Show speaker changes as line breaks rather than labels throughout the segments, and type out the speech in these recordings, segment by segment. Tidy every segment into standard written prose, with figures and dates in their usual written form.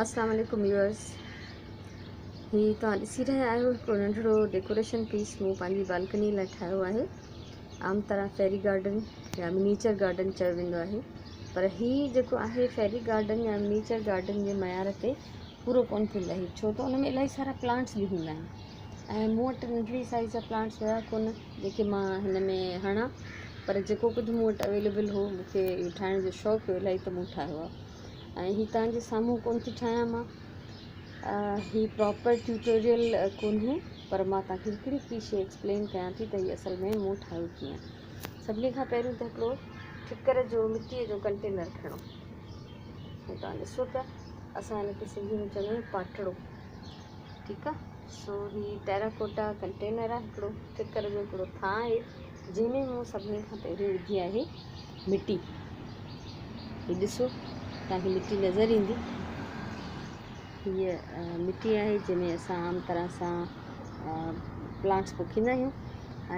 اسلام عليڪم ويورس، هي توهان ڏسي رهيا آهيو هڪڙو ننڍڙو ڊيڪوريشن پيس مون پنهنجي بالڪني لاء ٺاهيو آهي. عام طرح فيري گارڊن يا منيچر گارڊن چيو ويندو آهي، پر هي جيڪو آهي فيري گارڊن يا منيچر گارڊن جي معيار تي پورو ڪونه ٿو لهي، ڇو ته ان ۾ الاهي سارا پلانٽس به هوندا آهن ۽ مون وٽ ننڍڙي سائيز جا پلانٽس هيا ڪونه جيڪي مان هن ۾ هڻان، پر جيڪو ڪجهه مون وٽ اويليبل هو، مون کي اهو ٺاهڻ جو شوق هيو الاهي ته مون ٺاهيو آهي. ۽ هي توهان جي سامهون ڪونه ٿي ٺاهيان مان، هي پراپر ٽيوٽوريل ڪونهي، پر مان توهان کي هڪڙي هڪڙي شي ايڪسپلين ڪيان ٿي ته هي اصل ۾ مون ٺاهيو ڪيئن. سڀني کان پهريون ته هڪڙو ٺڪر جو مٽيء جو ڪنٽينر کڻو. هي توهان ڏسو پيا، اسان هن کي سنڌي ۾ چوندا آهيون پاٽڙو، ٺيڪ آ. سو هي ٽيراڪوٽا ڪنٽينر آهي، هڪڙو ٺڪر جو هڪڙو ٿانء آهي، جنهن ۾ مون سڀني کان پهريون وڌي آهي مٽي. هي ڏسو، توهان کي مٽي نظر ايندي. هيء مٽي آهي جنهن ۾ اسان عام طرح سان پلانٽس پوکيندا آهيون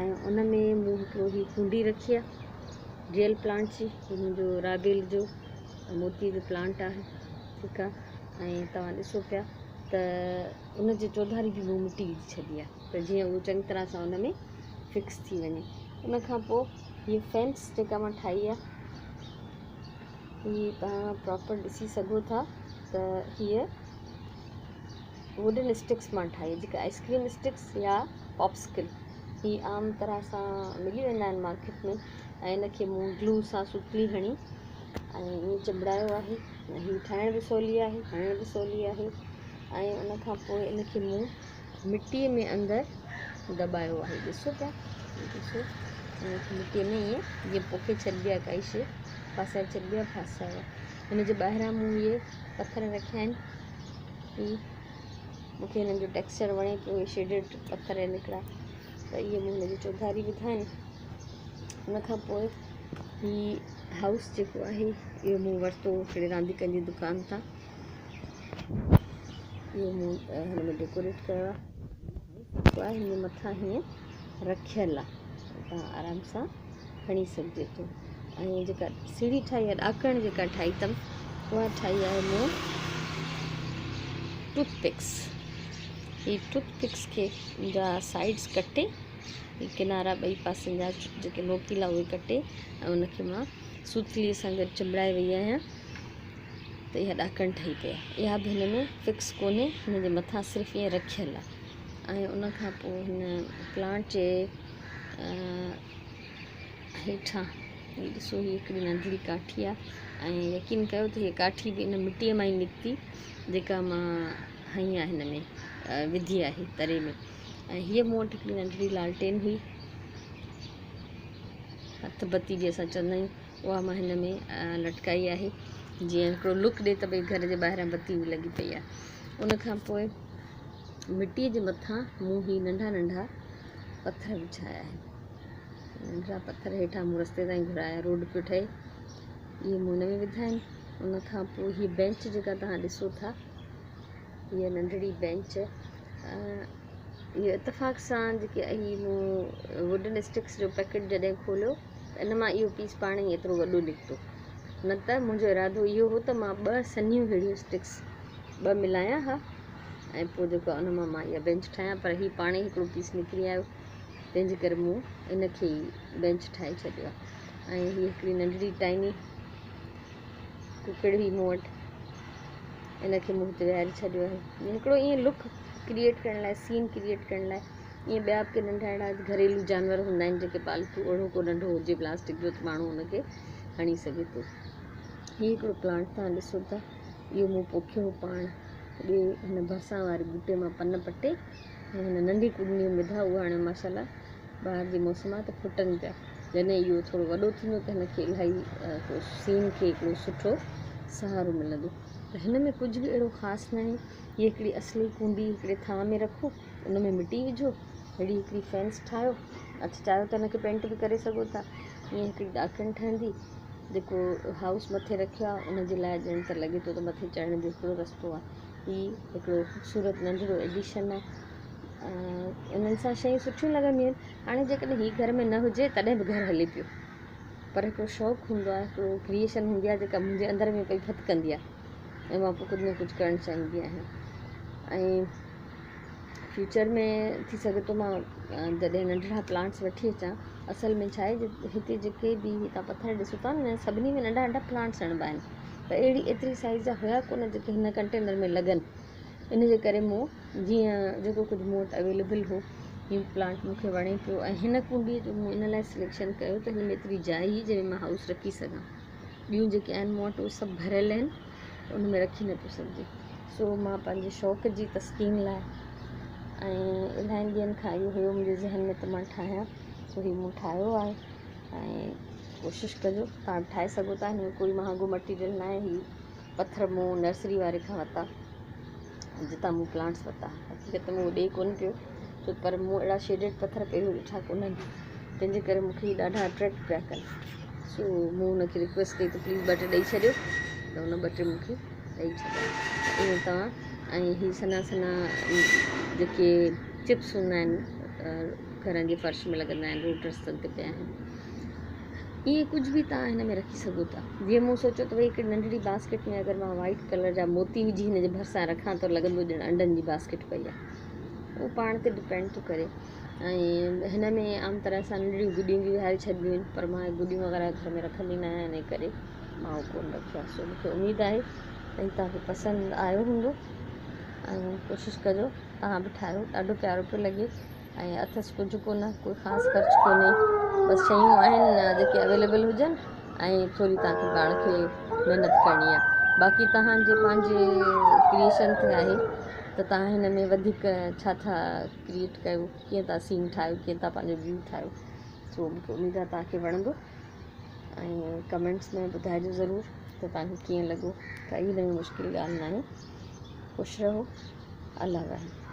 ۽ ان ۾ مون هڪڙو هي ڪونڊي رکي آهي ريئل پلانٽ جي. هي منهنجو رابيل جو موتي جو پلانٽ آهي، ٺيڪ آهي. ۽ توهان ڏسو پيا ته ان جي چوڌاري به مون مٽي وجهي ڇڏي آهي ته جيئن اهو چڱي طرح سان ان ۾ فڪس ٿي وڃي. ان کان پوء هيء فينس جيڪا مان ٺاهي آهي، هي توهان پراپر ڏسي سگهو ٿا ته هيء ووڊن اسٽڪس مان ٺاهي، جيڪا آئسڪريم اسٽڪس يا پاپسڪل هي عام طرح سان ملي ويندا آهن مارڪيٽ ۾، ۽ ان کي مون گلو سان سوتلي هڻي ۽ ائين چنبڙايو آهي. هي ٺاهڻ به سولي آهي، هڻڻ به سولي آهي. ۽ ان کان پوء ان کي مون مٽيء ۾ اندر دٻايو آهي. ڏسو پيا، ڏسو، ان کي مٽيء ۾ ائين جيئن پوکي ڇڏبي آهي ڪائي شيء، ڦاسائي ڇڏبي آهي، ڦاسايو آهي. هن جي ٻاهران مون اهي پٿر رکيا آهن. هي مون کي هنن جو ٽيڪسچر وڻي پيو، اهي شيڊڊ پٿر آهن هڪڙا، ته اهي مون هن جي چوڌاري وڌا آهن. ان کان پوء هي هائوس جيڪو آهي، اهو مون ورتو هڪڙي رانديڪن جي دڪان تان. اهو مون هن ۾ ڊيڪوريٽ ڪيو آهي، هن جي مٿان هيئن رکيل آهي، توهان آرام سان کڻي سگهجي ٿو. ۽ جيڪا سيڙهي ٺاهي آهي، ڏاڪڻ جيڪا ٺاهي اٿم، اها ٺاهي آهي مون ٽوٿ پڪس. هي ٽوٿ پڪس کي جا سائيڊس ڪٽي، هي ڪنارا ٻئي پاسن جا جيڪي نوڪيلا اهي ڪٽي ۽ ان کي مان سوتلي سان گڏ چنبڙائي وئي آهيان ته اها ڏاڪڻ ٺهي پئي آهي. اها به هن ۾ فڪس ڪونهي، هن جي مٿان صرف ائين رکيل آهي. ۽ ان کان پوء هن پلانٽ جي هيٺان هي ڏسو، هي هڪڙي ننڍڙي ڪاٺي آهي ۽ يقين ڪيو ته هيء ڪاٺي به ان مٽيء مان ئي نڪتي جيڪا مان هنئي آهي، هن ۾ وڌي آهي تري ۾. ۽ هيء مون وٽ هڪڙي ننڍڙي لالٽين هئي، هٿ بتي جي اسان چوندا آهيون، اها مان هن ۾ لٽڪائي آهي جيئن هڪڙو لڪ ڏي ته ڀئي گهر جي ٻاهران بتي به لڳي پئي آهي. ان کان پوء مٽيء جي مٿان مون هي ننڍا ننڍا پٿر وڇايا آهن. ننڍڙا پٿر هيٺان مون رستي تائين گهرايا، روڊ پيو ٺهي، اهي مون هن ۾ وڌا آهن. ان کان پوء هيء بينچ جيڪا توهان ڏسو ٿا، هيء ننڍڙي بينچ اهو اتفاق سان جيڪي هي مون ووڊن اسٽڪس جو پيڪيٽ جڏهن کوليو ته ان مان اهو پيس پاڻ ئي ايترو وڏو نڪتو، نه ته منهنجو ارادو اهو هو ته مان ٻه سنهيون ههڙيون اسٽڪس ٻه ملايان ها ۽ پوء جيڪو ان مان مان اها بينچ ٺاهيان، پر هي پاڻ ئي هڪڙو پيس نڪري آيو، تنهن جي ڪري مون ان کي ئي بينچ ٺاهي ڇڏيو آهي. ۽ هي هڪڙي ننڍڙي ٽائني ڪڪڙ هئي مون وٽ، ان کي مون هتي ويهاري ڇڏيو آهي، هڪڙو ائين لڪ ڪريئيٽ ڪرڻ لاء، سين ڪريئيٽ ڪرڻ لاء. ائين ٻيا به ڪي ننڍا اهڙا گهريلو جانور هوندا آهن جيڪي پالتو، اهڙو ڪو ننڍو هجي پلاسٽڪ جو ته ماڻهو ان کي هڻي سگهي ٿو. هي هڪڙو پلانٽ توهان ڏسو ٿا، اهو مون پوکيو هو پاڻ، ٻئي هن ڀرسان واري ٻوٽي مان پن پٽي ۽ هن ننڍي ڪنڊي ۾ وڌا، اهي هاڻي ماشاءالله بهار جي موسم آهي ته ڦٽن پيا. جڏهن اهو ٿورو وڏو ٿيندو ته هن کي الاهي سين کي هڪڙو سٺو سهارو ملندو. ته هن ۾ ڪجهه به اهڙو خاص ناهي. هيء هڪڙي اصلي ڪونڊي هڪڙي ٿانء ۾ رکو، ان ۾ مٽي وجهو، اهڙي هڪڙي فينس ٺاهيو، اڇا چاهيو ته هن کي پينٽ به ڪري سگهو ٿا. ائين هڪڙي ڏاڪڻ ٺهندي، جيڪو هائوس مٿي رکيو آهي ان جي لاء ڄڻ ته لڳي ٿو ته مٿي چڙهڻ جو هڪڙو رستو آهي. هي هڪڙو خوبصورت ننڍڙو ايڊيشن آهي. انهن سان شيون سٺيون لڳنديون آهن. هاڻي جيڪڏهن هي گهر ۾ نه هجي تڏهن به گهر هلي پيو، پر هڪڙو شوق هوندو آهي، هڪڙو ڪريئيشن هوندي آهي جيڪا منهنجي اندر ۾ پئي ڦٿڪندي آهي. ۽ مان پوءِ ڪجهه نه ڪجهه ڪرڻ چاهيندي آهيان. ۽ فيوچر ۾ ٿي سگهي ٿو مان جڏهن ننڍڙا پلانٽس وٺي اچان. اصل ۾ ڇا آهي، هتي جيڪي به توهان پٿر ڏسو ٿا نه، سڀني ۾ ننڍا ننڍا پلانٽس هڻبا آهن، پر اهڙي ايتري سائيز جا هيا ڪونه جيڪي هن ڪنٽينر ۾ لڳن. ان جي ڪري مون جيئن جيڪو ڪجهه مون وٽ اويليبل هو، هي پلانٽ مون کي وڻي پيو. ۽ هن ڪونڊيءَ جو مون ان لاءِ سليڪشن ڪيو ته هن ۾ ايتري جاءِ هئي جنهن ۾ مان هائوس رکي سگهان. ٻيون جيڪي آهن مون وٽ اهي سڀ ڀريل آهن، ان ۾ رکي نه پيو سگهجي. سو مان پنهنجي شوق جي تسڪين لاءِ ۽ الاهين ڏينهن کان اهو هيو منهنجي ذهن ۾ ته مان ٺاهيان، سو هي مون ٺاهيو آهي. ۽ ڪوشش ڪجو، توهان به ٺاهي سگهو ٿا. هن ۾ ڪوئي مهانگو مٽيريل نه آهي. هي پٿر مون نرسري واري کان ورتا جتان مون پلانٽس ورتا. حقيقت ۾ اهو ڏئي ڪونه پيو ڇو، پر مون اهڙا شيڊيڊ پٿر پهريون ڏٺا ڪونهن، تنهن جي ڪري مون کي هي ڏاڍا اٽريڪٽ پيا ڪن. سو مون هن کي رڪويسٽ ڪئي ته پليز ٻه ٽي ڏيئي ڇڏيو، ته هن ٻه ٽي مون کي ڏيئي ڇڏيا. ائين توهان ۽ هي سنها سنها جيڪي چپس هوندا آهن، گهرن جي فرش ۾ لڳندا آهن، روڊ رستن تي پيا آهن، ائين ڪجهه به توهان هن ۾ رکي سگهو ٿا. جيئن مون سوچيو ته ڀئي هڪڙي ننڍڙي باسڪيٽ ۾ اگر مان وائيٽ ڪلر جا موتي وجهي هن جي ڀرسان رکان ته لڳندو ڄڻ انڊن جي باسڪيٽ پئي آهي. اهو پاڻ تي ڊپينڊ ٿو ڪري. ۽ هن ۾ عام طرح سان ننڍڙيون گڏيون به ويهاري ڇڏبيون آهن، پر مان گڏيون وغيره گهر ۾ رکندي نه آهيان، ان ڪري مان اهو ڪونه رکيو آهي. سو مون کي اميد آهي ته هي توهان کي پسند آيو هوندو ۽ ڪوشش ڪجو توهان به ٺاهيو، ڏاڍو پيارو پيو لڳي. ۽ اٿس ڪجهه ڪونه، ڪوئي خاص خرچ ڪونهي، بس شيون آهن جيڪي اويليبل هجن ۽ ٿوري توهان کي پاڻ کي محنت ڪرڻي آهي. باقي توهان جي پنهنجي ڪريئيشن تي آهي ته توهان هن ۾ وڌيڪ ڇا ٿا ڪريئيٽ ڪيو، ڪيئن ٿا سين ٺاهيو، ڪيئن ٿا پنهنجو ويو ٺاهيو. سو مون کي اميد آهي توهان کي وڻندو ۽ ڪمينٽس ۾ ٻڌائجو ضرور ته توهان کي ڪيئن لڳو. ڪائي هن ۾ مشڪل ڳالهه ناهي. خوش رهو. الله واهي.